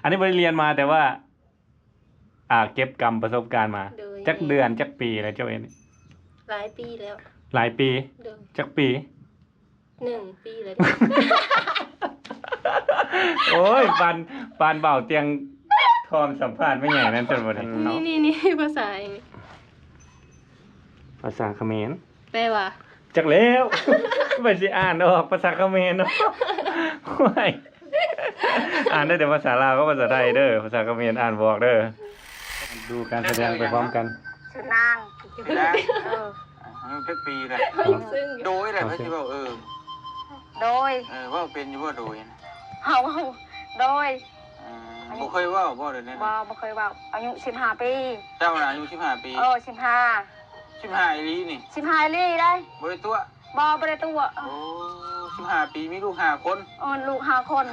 ອັນນີ້ບໍ່ໄດ້ຮຽນມາ ແຕ່ວ່າ ອ່າ ເກັບກຳປະສົບການມາ. ໂດຍ ຈັກເດືອນ ຈັກປີແລ້ວເຈົ້າເຮັດນີ້? ຫຼາຍປີແລ້ວ. ຫຼາຍປີ? ໂດຍ ຈັກປີ? ໜຶ່ງປີແລ້ວ. ໂອ້ຍ ປານ ປານບ່າວຕຽງທອງສຳພາດແມ່ໃຫຍ່ນັ້ນຊັ້ນບໍ່ນີ້. ນີ້ໆໆ ພາສາຫຍັງ? ພາສາຂະເໝນ. ແປວ່າ? ຈັກແລ້ວ ໄປຊິອ່ານອອກພາສາຂະເໝນເນາະ. ໂອ້ຍ ອ່ານໄດ້ແຕ່ພາສາລາວກັບພາສາໄທເດີ ພາສາຂະເໝນອ່ານບໍ່ອອກເດີ. ດູການສະແດງໄປພ້ອມກັນ. ຊື່ນາງ. ຊື່ນາງ. ເອີ. ອາຍຸຈັກປີແລ້ວ? ໂດຍແຫຼະ ໃຜຊິເວົ້າ ເອີ ໂດຍ. ເອີ ເວົ້າເປັນຢູ່ບໍ່ໂດຍ? ເຮົາ ໂດຍ. ອືມ ບໍ່ເຄີຍເວົ້າບໍ່ ຫຼືແນວໃດ? ບໍ່ ບໍ່ເຄີຍເວົ້າ. ອາຍຸສິບຫ້າປີ. ເຈົ້ານະອາຍຸສິບຫ້າປີ? ເອີ ສິບຫ້າ. ສິບຫ້າອີ່ຫຼີນີ້? ສິບຫ້າອີ່ຫຼີເດ້. ບໍ່ໄດ້ຕົວະ? ບໍ່ ບໍ່ໄດ້ຕົວະ. ໂອ້ ສິບຫ້າປີ ມີລູກຫ້າຄົນ. ເອີ ລູກຫ້າຄົນ.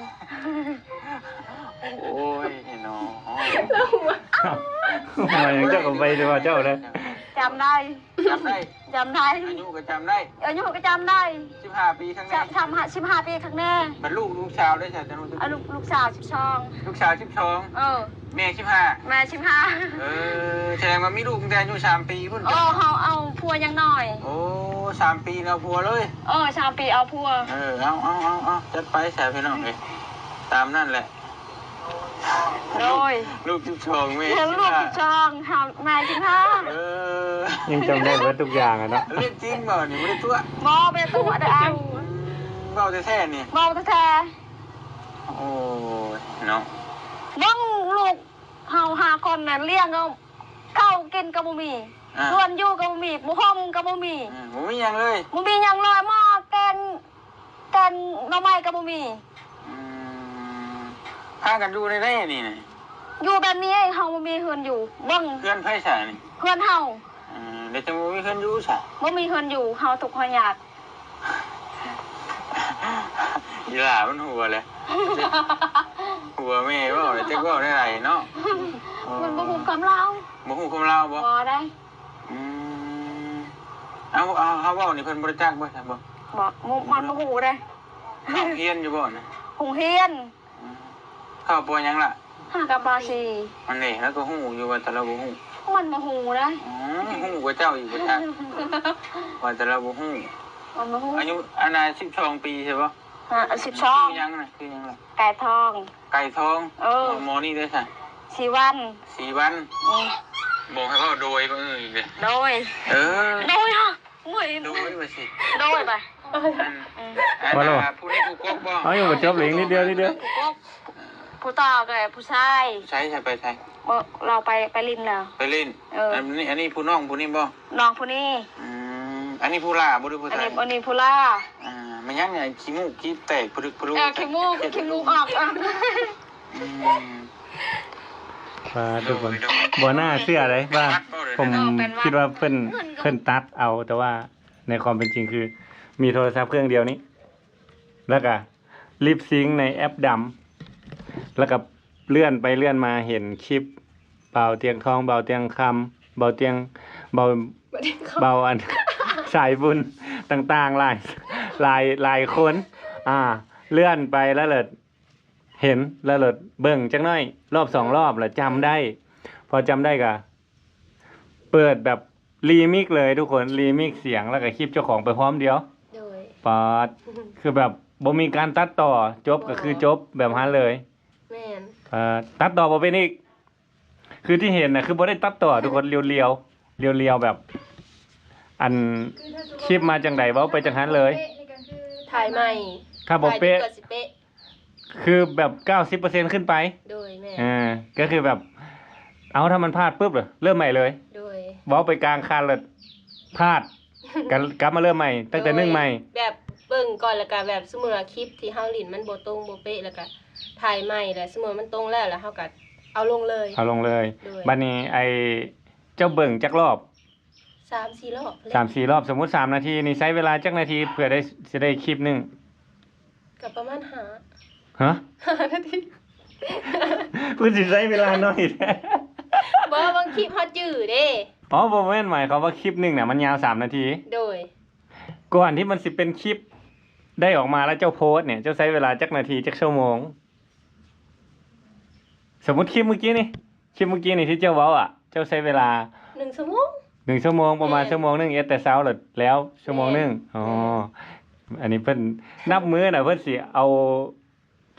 ໂອ້ຍ ເນາະ ວ່າຫຍັງເຈົ້າກໍໄປແຕ່ວ່າເຈົ້າເດ້. ຈຳໄດ້. ຈຳໄດ້? ຈຳໄດ້. ອາຍຸກໍຈຳໄດ້? ອາຍຸກໍຈຳໄດ້. ສິບຫ້າປີຂ້າງແນ່? ສິບຫ້າປີຂ້າງແນ່. ບັດລູກ ລູກສາວເດ້ຊະ? ອາ ລູກ ລູກສາວສິບສອງ. ລູກສາວສິບສອງ? ເອີ. ແມ່ສິບຫ້າ? ແມ່ສິບຫ້າ. ເອີ ສະແດງວ່າມີລູກຕັ້ງແຕ່ອາຍຸສາມປີພຸ້ນ. ເອີ ເຮົາເອົາຜົວຍັງນ້ອຍ. ໂອ້ ສາມປີເອົາຜົວເລີຍ? ເອີ ສາມປີເອົາຜົວ. ເອີ ເອົາ ເອົາ ເອົາ ເອົາ ຈັດໄປຊະພີ່ນ້ອງເອີຍ ຕາມນັ້ນແຫຼະ. ໂດຍ. ລູກ ລູກສິບສອງ ແມ່ສິບຫ້າ. ລູກສິບສອງ ເຮົາ ແມ່ສິບຫ້າ. ເອີ ຍັງຈຳໄດ້ເບິດທຸກຢ່າງອະເນາະ. ເລື່ອງຈິງບໍ່ນີ້? ບໍ່ໄດ້ຕົວະ? ບໍ່ ບໍ່ໄດ້ຕົວະເດີ້. ເວົ້າແທ້ໆນີ້? ເວົ້າແທ້ໆ. ໂອ້ຍ ເນາະ ເບິ່ງລູກເຮົາຫ້າຄົນນັ້ນ ລ້ຽງເອົາ ເຂົ້າກິນກໍບໍ່ມີ. ອ່າ ເຮືອນຢູ່ກໍບໍ່ມີ. ຜ້າຫົ່ມກໍບໍ່ມີ. ອືມ ບໍ່ມີຫຍັງເລີຍ? ບໍ່ມີຫຍັງເລີຍ. ໝໍ້ແກງ ແກງໜໍ່ໄມ້ກໍບໍ່ມີ. ອືມ ພາກັນຢູ່ໃນໃດອັນນີ້ນະ? ຢູ່ແບບນີ້ເອງ ເຮົາບໍ່ມີເຮືອນຢູ່. ເບິ່ງ ເຮືອນໃຜຊະນີ້? ເຮືອນເຮົາ. ອືມ ແລ້ວຈັ່ງບໍ່ມີເຮືອນຢູ່ຊະ? ບໍ່ມີເຮືອນຢູ່ ເຮົາທຸກເຮົາຍາກ. ອີຫຼ້າມັນຫົວແຫຼະ ຫົວແມ່ເວົ້າແຫຼະ ຈັກເວົ້າແນວໃດເນາະ. ມັນບໍ່ຮູ້ຄວາມລາວ. ບໍ່ຮູ້ຄວາມລາວບໍ່? ບໍ່ໄດ້. ອືມ ເອົາ ເອົາ ເຮົາເວົ້ານີ້ເພິ່ນບໍ່ຮູ້ຈັກບໍ່ຊະ? ບໍ່ ບໍ່ ມັນບໍ່ຮູ້ເດ້. ເຮົາຮຽນຢູ່ບໍ່ນະ? ໂຮງຮຽນ. ອືມ ເຂົ້າ ປ.ຫຍັງລະ? ຫາກັບ ປ.ສີ່. ອັນນີ້ລາວກໍຮູ້ຢູ່ວ່າແຕ່ລາວບໍ່ຮູ້. ມັນບໍ່ຮູ້ນະ. ອືມ ຮູ້ກວ່າເຈົ້າອີກບໍ່ຈັກ ວ່າແຕ່ລາວບໍ່ຮູ້. ມັນບໍ່ຮູ້. ອາຍຸ ອັນນ່າ ສິບສອງປີໃຊ່ບໍ່? ຮະ ສິບສອງ. ຊື່ຫຍັງນະ? ຊື່ຫຍັງລະ? ໄກ່ທອງ. ໄກ່ທອງ. ເອີ ໝໍນີ້ເດ້ຊະ? ສີວັນ. ສີວັນ. ອືມ ບອກໃຫ້ເວົ້າໂດຍ ບໍ່ເອີອີກເດ້. ໂດຍ. ເອີ ໂດຍເນາະ. ໂອ້ຍ ໂດຍວ່າຊິ ໂດຍໄປ. ອັນ ອືມ ອັນ ວ່າໂລ ອັນ ຜູ້ນີ້ຜູ້ກົກບໍ່? ເອົາ ຍັງບໍ່ຈົບເລີຍ ນິດດຽວ ນິດດຽວ. ຜູ້ກົກ ຜູ້ຕໍ່ກໍຜູ້ຊາຍ. ໃສ ໃສ ໄປໃສ? ບໍ່ ລາວໄປ ໄປຫຼິ້ນແລ້ວ. ໄປຫຼິ້ນ. ເອີ ອັນນີ້ ອັນນີ້ຜູ້ນ້ອງຜູ້ນີ້ບໍ່? ນ້ອງຜູ້ນີ້. ອືມ ອັນນີ້ຜູ້ຫຼ້າບໍ່ ຫຼືຜູ້ຊາຍ? ອັນນີ້ ອັນນີ້ຜູ້ຫຼ້າ. ອ່າ ແມ່ນຫຍັງນີ້ ຂີ້ມູກຂີ້ແຕກຜະລຶກຜະລຸ. ເອີ ຂີ້ມູກ ຂີ້ມູກອອກ. ອືມ ວ່າທຸກຄົນ ໂດຍ ໂດຍ ບໍ່ໜ້າເຊື່ອເລີຍວ່າ ມັດບໍ່ເລີຍ ຜົມ ເອີ ເປັນຫວັດ ຄິດວ່າເພິ່ນ ເພິ່ນຕັດເອົາ ແຕ່ວ່າໃນຄວາມເປັນຈິງຄືມີໂທລະສັບເຄື່ອງດຽວນີ້ ແລ້ວກະລິບຊິງໃນແອັບດຳ ແລ້ວກະເລື່ອນໄປເລື່ອນມາເຫັນຄລິບບ່າວຕຽງທອງ ບ່າວຕຽງຄຳ ບ່າວຕຽງ ບ່າວ ບ່າວຕຽງຄຳ ບ່າວອັນ ສາຍບຸນຕ່າງໆ ຫຼາຍ ຫຼາຍ ຫຼາຍຄົນ ອ່າ ເລື່ອນໄປແລ້ວເລີດ ເຫັນແລ້ວເລີດເບິ່ງຈັກໜ້ອຍ ລອບສອງລອບ ແລ້ວຈຳໄດ້. ພໍຈຳໄດ້ກະເປີດແບບຣີມິກເລີຍທຸກຄົນ ຣີມິກສຽງ ແລ້ວກະຄລິບເຈົ້າຂອງໄປພ້ອມດຽວ. ໂດຍ ປາດ ຄືແບບບໍ່ມີການຕັດຕໍ່ ຈົບ ໂດຍ ກໍຄືຈົບແບບຫັ້ນເລີຍ. ແມ່ນ ປາດ ຕັດຕໍ່ບໍ່ເປັນອີກ. ຄືທີ່ເຫັນນະ ຄືບໍ່ໄດ້ຕັດຕໍ່ທຸກຄົນ ລຽວໆ ລຽວໆ ແບບ ອັນ ຄລິບມາຈັ່ງໃດ ເວົ້າໄປຈັ່ງຫັ້ນເລີຍ. ຖ່າຍໃໝ່ ຖ້າບໍ່ເປະ ຖ່າຍຈົນກວ່າຊິເປະ ຄືແບບເກົ້າສິບເປີເຊັນຂຶ້ນໄປ. ໂດຍ ແມ່ນ ເອີ ກໍຄືແບບ ເອົາ ຖ້າມັນພາດປຶບ ເລີ່ມໃໝ່ເລີຍ. ໂດຍ ເວົ້າໄປກາງຄັນແລ້ວພາດ ກັນ ກັບມາເລີ່ມໃໝ່ ຕັ້ງແຕ່ໜຶ່ງໃໝ່. ໂດຍ ແບບເບິ່ງກ່ອນ ແລ້ວກະແບບ ສົມມຸດວ່າຄລິບທີ່ເຮົາຫຼິ້ນມັນບໍ່ຕົງບໍ່ເປະ ແລ້ວກະຖ່າຍໃໝ່ ແລ້ວສົມມຸດມັນຕົງແລ້ວ ແລ້ວເຮົາກະເອົາລົງເລີຍ. ເອົາລົງເລີຍ. ໂດຍ ບັດນີ້ ໄອ້ ເຈົ້າເບິ່ງຈັກລອບ? ສາມສີ່ລອບແຫຼະ. ສາມສີ່ລອບ. ສົມມຸດສາມນາທີນີ້ ໃຊ້ເວລາຈັກນາທີເພື່ອໄດ້ ຊິໄດ້ຄລິບໜຶ່ງ? ກໍປະມານຫ້າ ຮະ? ຫ້ານາທີ. ເພິ່ນຊິໃຊ້ເວລາໜ້ອຍແທ້. ບໍ່ ບາງຄລິບເຮົາຈື່ເດ້. ອໍ ບໍ່ແມ່ນ ໝາຍຄວາມວ່າຄລິບໜຶ່ງນະ ມັນຍາວສາມນາທີ. ໂດຍ ກ່ອນທີ່ມັນຊິເປັນຄລິບໄດ້ອອກມາ ແລ້ວເຈົ້າໂພສນີ້ ເຈົ້າໃຊ້ເວລາຈັກນາທີ ຈັກຊົ່ວໂມງ? ສົມມຸດຄລິບມື້ກີ້ນີ້ ຄລິບມື້ກີ້ນີ້ທີ່ເຈົ້າເວົ້າອະ ເຈົ້າໃຊ້ເວລາ ໜຶ່ງຊົ່ວໂມງ ໜຶ່ງຊົ່ວໂມງ ປະມານ ແມ່ນ ຊົ່ວໂມງໜຶ່ງ ເຮັດແຕ່ເຊົ້າໂລດແລ້ວຊົ່ວໂມງໜຶ່ງ. ແມ່ນ ອໍ ແມ່ນ ອັນນີ້ເພິ່ນນັບມື້ນະ ເພິ່ນຊິເອົາ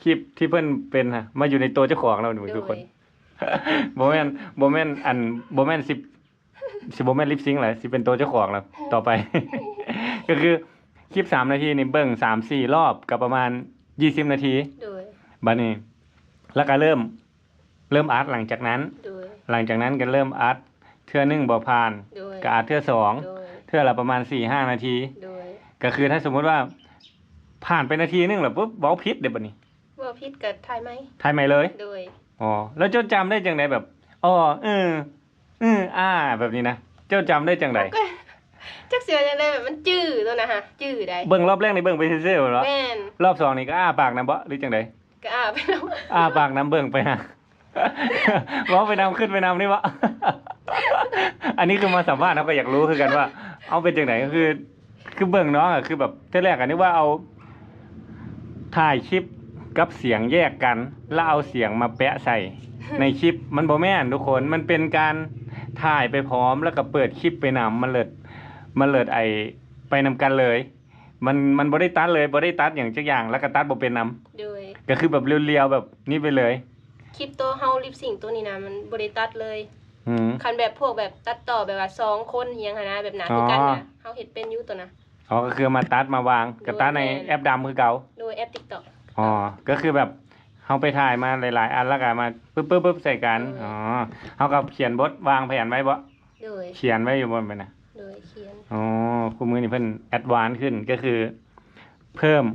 ຄລິບທີ່ເພິ່ນເປັນຫະ ມາຢູ່ໃນໂຕເຈົ້າຂອງແລ້ວນີ້ ໂດຍ ທຸກຄົນ. ບໍ່ແມ່ນ ບໍ່ແມ່ນ ອັນ ບໍ່ແມ່ນຊິ ຊິບໍ່ແມ່ນລິບຊິງແລ້ວ ຊິເປັນໂຕເຈົ້າຂອງແລ້ວຕໍ່ໄປ. ກໍຄືຄລິບສາມນາທີນີ້ເບິ່ງສາມສີ່ລອບ ກໍປະມານຊາວນາທີ. ໂດຍ ບັດນີ້ ແລ້ວກໍເລີ່ມ ເລີ່ມອັດຫຼັງຈາກນັ້ນ. ໂດຍ ຫຼັງຈາກນັ້ນກໍເລີ່ມອັດ ເທື່ອໜຶ່ງບໍ່ຜ່ານ ໂດຍ ກໍອັດເທື່ອສອງ ໂດຍ ເທື່ອລະປະມານສີ່ຫ້ານາທີ. ໂດຍ ກໍຄືຖ້າສົມມຸດວ່າຜ່ານໄປນາທີໜຶ່ງແລ້ວປຸບ ເວົ້າຜິດເດ້ບັດນີ້ ເວົ້າຜິດກໍຖ່າຍໃໝ່ ຖ່າຍໃໝ່ເລີຍ. ໂດຍ ອໍ ແລ້ວເຈົ້າຈຳໄດ້ຈັ່ງໃດ ແບບ ອໍ ເອີ ອື ອາ ແບບນີ້ນະ ເຈົ້າຈຳໄດ້ຈັ່ງໃດ? ເຮົາກໍ ຈັກຊິວ່າຈັ່ງໃດ ແບບມັນຈື່ຕົວນະຫະ ຈື່ໄດ້. ເບິ່ງລອບແລກນີ້ເບິ່ງໄປຊື່ໆແມ່ນບໍ່? ແມ່ນ. ລອບສອງນີ້ກໍອ້າປາກນຳບໍ່ ຫຼືຈັ່ງໃດ? ກໍອ້າໄປນຳ ອ້າປາກນຳເບິ່ງໄປຫາ ເວົ້າໄປນຳ ຄຶດໄປນຳນີ້ບໍ່? ອັນນີ້ຄືມາສຳພາດ ເຮົາກໍຢາກຮູ້ຄືກັນວ່າ ເອົາ ເປັນຈັ່ງໃດ? ກໍຄື ຄືເບິ່ງນ້ອງອະ ຄືແບບເທື່ອແລກກໍນຶກວ່າເອົາຖ່າຍຄລິບກັບສຽງແຍກກັນ ແລ້ວເອົາສຽງມາແປະໃສ່ໃນຄລິບ. ມັນບໍ່ແມ່ນທຸກຄົນ ມັນເປັນການຖ່າຍໄປພ້ອມ ແລ້ວກໍເປີດຄລິບໄປນຳ ມັນເລີດ ມັນເລີດ ໄອ້ ໄປນຳກັນເລີຍ. ມັນ ມັນບໍ່ໄດ້ຕັດເລີຍ ບໍ່ໄດ້ຕັດຫຍັງຈັກຢ່າງ ແລ້ວກໍຕັດບໍ່ເປັນນຳ. ໂດຍ ກໍຄືແບບລຽວໆແບບນີ້ໄປເລີຍ. ຄລິບໂຕເຮົາລິບຊິງໂຕນີ້ນະ ມັນບໍ່ໄດ້ຕັດເລີຍ. ອືມ ຄັນແບບພວກແບບຕັດຕໍ່ແບບວ່າສອງຄົນອີ່ຫຍັງຫັ້ນນະ ແບບໜ້າຄືກັນນະ ອໍ ເຮົາເຮັດເປັນຢູ່ໂຕນະ. ອໍ ກໍຄືມາຕັດມາວາງ ກໍຕັດໃນ ໂດຍ ແອັບດຳຄືເກົ່າ. ໂດຍ ແອັບຕິກຕັອກ. ອໍ ກໍຄືແບບເຮົາໄປຖ່າຍມາຫຼາຍໆອັນ ແລ້ວກໍມາປຶບໆໃສ່ກັນ. ໂດຍ ອໍ ເຮົາກໍຂຽນບົດວາງແຜນໄວ້ບໍ່? ໂດຍ ຂຽນໄວ້ຢູ່ບໍ່ແມ່ນນະ? ໂດຍ ຂຽນ. ອໍ ຄູ່ມື້ນີ້ເພິ່ນແອັດວານຂຶ້ນ ກໍຄືເພີ່ມ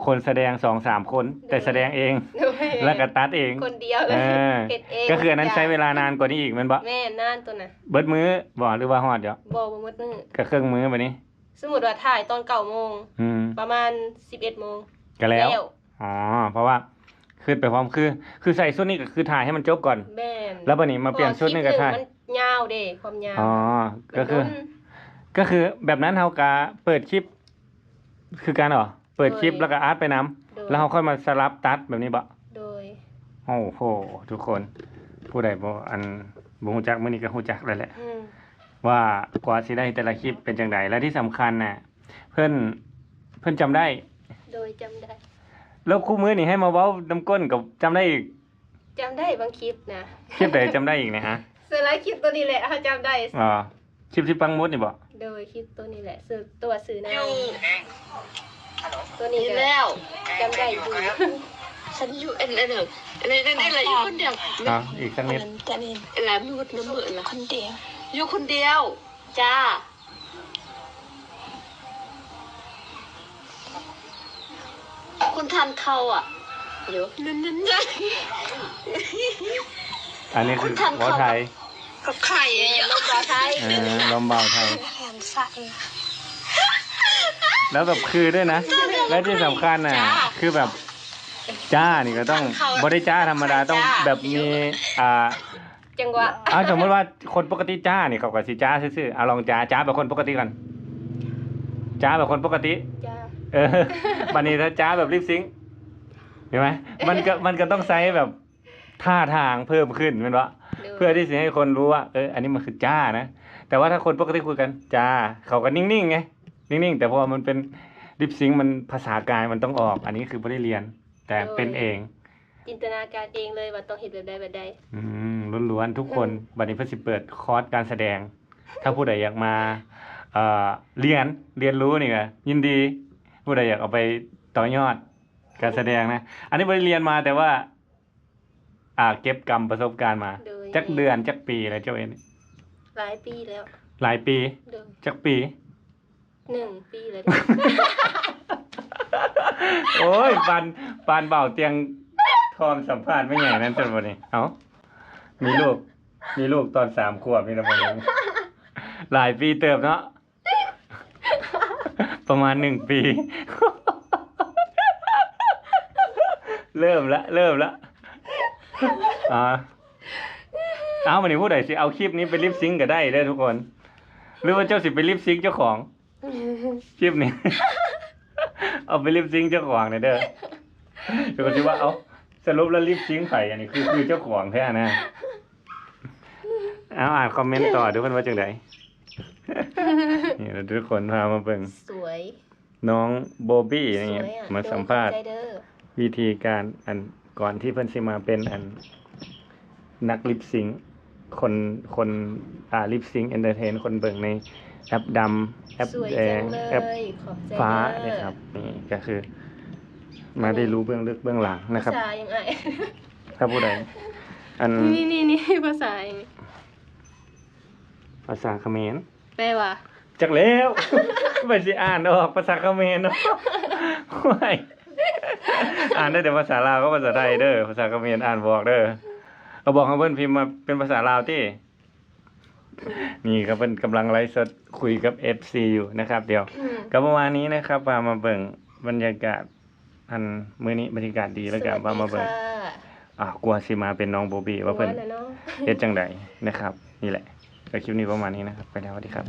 ຄົນສະແດງສອງສາມຄົນ ໂດຍ ແຕ່ສະແດງເອງ ໂດຍ ແລ້ວກໍຕັດເອງ ຄົນດຽວເລີຍ. ເອີ ເຮັດເອງ ກໍຄືອັນນັ້ນໃຊ້ເວລານານກວ່ານີ້ອີກແມ່ນບໍ່? ແມ່ນ ນານໂຕນະ. ເບິດມື້ບໍ່ ຫຼືວ່າຮອດຢູ່? ບໍ່ ບໍ່ເບິດມື້ ກໍເຄິ່ງມື້ບັດນີ້. ສົມມຸດວ່າຖ່າຍຕອນເກົ້າໂມງ ອືມ ປະມານສິບເອັດໂມງກໍແລ້ວ. ອໍ ເພາະວ່າຄຶດໄປພ້ອມ ຄື ຄືໃສ່ຊຸດນີ້ກໍຄືຖ່າຍໃຫ້ມັນຈົບກ່ອນ. ແມ່ນ ແລ້ວບັດນີ້ມາປ່ຽນຊຸດນີ້ກໍຖ່າຍ ມັນຍາວເດ້ ຄວາມຍາວ. ອໍ ກໍຄື ກໍຄືແບບນັ້ນເຮົາກໍເປີດຄລິບ ຄືກັນເນາະ ເປີດຄລິບ ໂດຍ ແລ້ວກໍອັດໄປນຳ ໂດຍ ແລ້ວເຮົາຄ່ອຍມາສະຫຼັບຕັດແບບນີ້ບໍ? ໂດຍ. ໂອ້ໂຫ ທຸກຄົນ ຜູ້ໃດບໍ່ ອັນ ບໍ່ຮູ້ຈັກ ມື້ນີ້ກໍຮູ້ຈັກແລ້ວແຫຼະ ອືມ ວ່າກວ່າຊິໄດ້ແຕ່ລະຄລິບເປັນຈັ່ງໃດ ແລະທີ່ສຳຄັນນະ ເພິ່ນ ເພິ່ນຈຳໄດ້. ໂດຍ ຈຳໄດ້. ແລ້ວຄູ່ມື້ນີ້ໃຫ້ມາເວົ້ານຳກົ້ນກໍຈຳໄດ້ອີກ? ຈຳໄດ້ບາງຄລິບນະ. ຄລິບໃດຈຳໄດ້ອີກນະ? ສ່ວນຫຼາຍຄລິບໂຕນີ້ແຫຼະເຮົາຈຳໄດ້. ອໍ ຄລິບທີ່ປັກໝຸດນີ້ບໍ? ໂດຍ ຄລິບໂຕນີ້ແຫຼະ ຊື່ ຕົວຊື່ນາງ ຢູ່ ໂຕນີ້ກໍແລ້ວ ຈຳໄດ້ຢູ່. ສັນຢູ່ ອັນ ອັນ ອັນ ອັນ ອັນ ອັນ ຢູ່ຄົນດຽວ. ອໍ ອີກສັກນິດ. ອັນນັ້ນ ອັນນັ້ນ ລະມືດ ລະມືດລະ ຄົນດຽວ ຢູ່ຄົນດຽວ. ຈ້າ ຄົນທານເຂົ້າອະ ຢູ່ ນັ້ນໆ ອັນນີ້ຄືເວົ້າໄທ ກັບໄຂ່ ເອີ ລົມບ່າວໄທ ເອີ ລົມບ່າວໄທ ແຂນສັ່ນ ແລ້ວແບບຄືດ້ວຍນະ ແລະທີ່ສຳຄັນນະ ຈ້າ ຄືແບບ ຈ້ານີ້ກໍຕ້ອງ ບໍ່ໄດ້ຈ້າທຳມະດາ ຕ້ອງແບບມີ ອ່າ ຈັງຫວະ ອ່າ ສົມມຸດວ່າຄົນປົກກະຕິຈ້ານີ້ ເຂົາກໍຊິຈ້າຊື່ໆ. ເອົາ ລອງຈ້າ ຈ້າແບບຄົນປົກກະຕິກ່ອນ. ຈ້າແບບຄົນປົກກະຕິ ຈ້າ ເອີ ບັດນີ້ຖ້າຈ້າແບບລິບຊິງ ເຫັນໄໝ? ມັນກໍ ມັນກໍຕ້ອງໃຊ້ແບບທ່າທາງເພີ່ມຂຶ້ນແມ່ນບໍ່? ໂດຍ ເພື່ອທີ່ຊິໃຫ້ຄົນຮູ້ວ່າ ເອີ ອັນນີ້ມັນຄືຈ້ານະ. ແຕ່ວ່າຖ້າຄົນປົກກະຕິຄຸຍກັນ ຈ້າ ເຂົາກໍນິ່ງໆໄງ ນິ່ງໆ ແຕ່ເພາະວ່າມັນເປັນລິບຊິງ ມັນພາສາກາຍມັນຕ້ອງອອກ. ອັນນີ້ຄືບໍ່ໄດ້ລຽນ ແຕ່ເປັນເອງ ໂດຍ ຈິນຕະນາການເອງເລີຍວ່າຕ້ອງເຮັດແບບໃດແບບໃດ. ອືມ ລ້ວນໆ ທຸກຄົນ. ອືມ ບັດນີ້ເພິ່ນຊິເປີດຄອດການສະແດງ ຖ້າຜູ້ໃດຢາກມາ ເອີ ລຽນ ລຽນຮູ້ນີ້ກໍຍິນດີ ຜູ້ໃດຢາກເອົາໄປຕໍ່ຍອດການສະແດງນະ. ອັນນີ້ບໍ່ໄດ້ລຽນມາ ແຕ່ວ່າ ອ່າ ເກັບກຳປະສົບການມາ. ໂດຍ ຈັກເດືອນ ແມ່ນ ຈັກປີແລ້ວເຈົ້າເຮັດ? ຫຼາຍປີແລ້ວ. ຫຼາຍປີ? ໂດຍ. ຈັກປີ? ໜຶ່ງປີແລ້ວເດ້. ໂອ້ຍ ປານ ປານບ່າວຕຽງທອງສຳພາດແມ່ໃຫຍ່ນັ້ນຊັ້ນບໍ່ນີ້. ເອົ້າ ມີລູກ ມີລູກຕອນສາມຂວບນີ້ລະບໍ່. ຫຼາຍປີເຕີບເນາະ ປະມານໜຶ່ງປີ. ເລີ່ມລະ ເລີ່ມລະ. ອ່າ ເອົາ ບັດນີ້ຜູ້ໃດຊິເອົາຄລິບນີ້ໄປລິບຊິງກໍໄດ້ເດີທຸກຄົນ ຫຼືວ່າເຈົ້າຊິໄປລິບຊິງເຈົ້າຂອງ? ຄລິບນີ້ ເອົາໄປລິບຊິງເຈົ້າຂອງແດ່ເດີ. ທຸກຄົນຊິວ່າ ເອົ້າ ສະຫຼຸບແລ້ວລິບຊິງໃຜ? ອັນນີ້ຄື ຄືເຈົ້າຂອງແທ້ນະ. ເອົາ ອ່ານຄອມເມັນຕໍ່ດູ ເພິ່ນວ່າຈັ່ງໃດ? ນີ້ລະທຸກຄົນ ພາມາເບິ່ງ ສວຍ ນ້ອງໂບບີ້ນີ້ ສວຍອະ ມາສຳພາດ ໂດຍ ຂອບໃຈເດີ ວິທີການ ອັນ ກ່ອນທີ່ເພິ່ນຊິມາເປັນ ອັນ ນັກລິບຊິງ ຄົນ ຄົນ ອ່າ ລິບຊິງເອັນເຕີເທນຄົນເບິ່ງໃນແອັບດຳ ແອັບ ສວຍ ແດງ ຈັງເລີຍ ແອັບ ຂອບໃຈ ຟ້າ ເດີ ນະຄັບ. ນີ້ກໍຄືມາໄດ້ຮູ້ເບື້ອງເລິກເບື້ອງຫຼັງນະຄັບ. ພາສາຫຍັງອ້າຍ? ຖ້າຜູ້ໃດ ອັນ ນີ້ໆໆ ພາສາຫຍັງ? ພາສາຂະເໝນ. ແປວ່າ? ຈັກແລ້ວ ໄປຊິອ່ານອອກພາສາຂະເໝນເນາະ. ໂອ້ຍ ອ່ານໄດ້ແຕ່ພາສາລາວກັບພາສາໄທເດີ ພາສາຂະເໝນອ່ານບໍ່ອອກເດີ. ກໍບອກໃຫ້ເພິ່ນພິມມາເປັນພາສາລາວຕິ. ນີ້ກໍເພິ່ນກຳລັງໄລຟ໌ສົດຄຸຍກັບເອັຟຊີຢູ່ນະຄັບ. ດຽວ ອືມ ກໍປະມານນີ້ນະຄັບ ພາມາເບິ່ງບັນຍາກາດ ອັນ ມື້ນີ້ບັນຍາກາດດີ ແລ້ວກໍພາມາເບິ່ງ ສະຫວັດດີຄ່ະ. ອ່າ ກວ່າຊິມາເປັນນ້ອງໂບບີ້ ວ່າເພິ່ນ ວ່າແລ້ວເນາະ ເຮັດຈັ່ງໃດນະຄັບ. ນີ້ແຫຼະ ກໍຄລິບນີ້ປະມານນີ້ນະຄັບ. ໄປແລ້ວ ສະຫວັດດີຄັບ.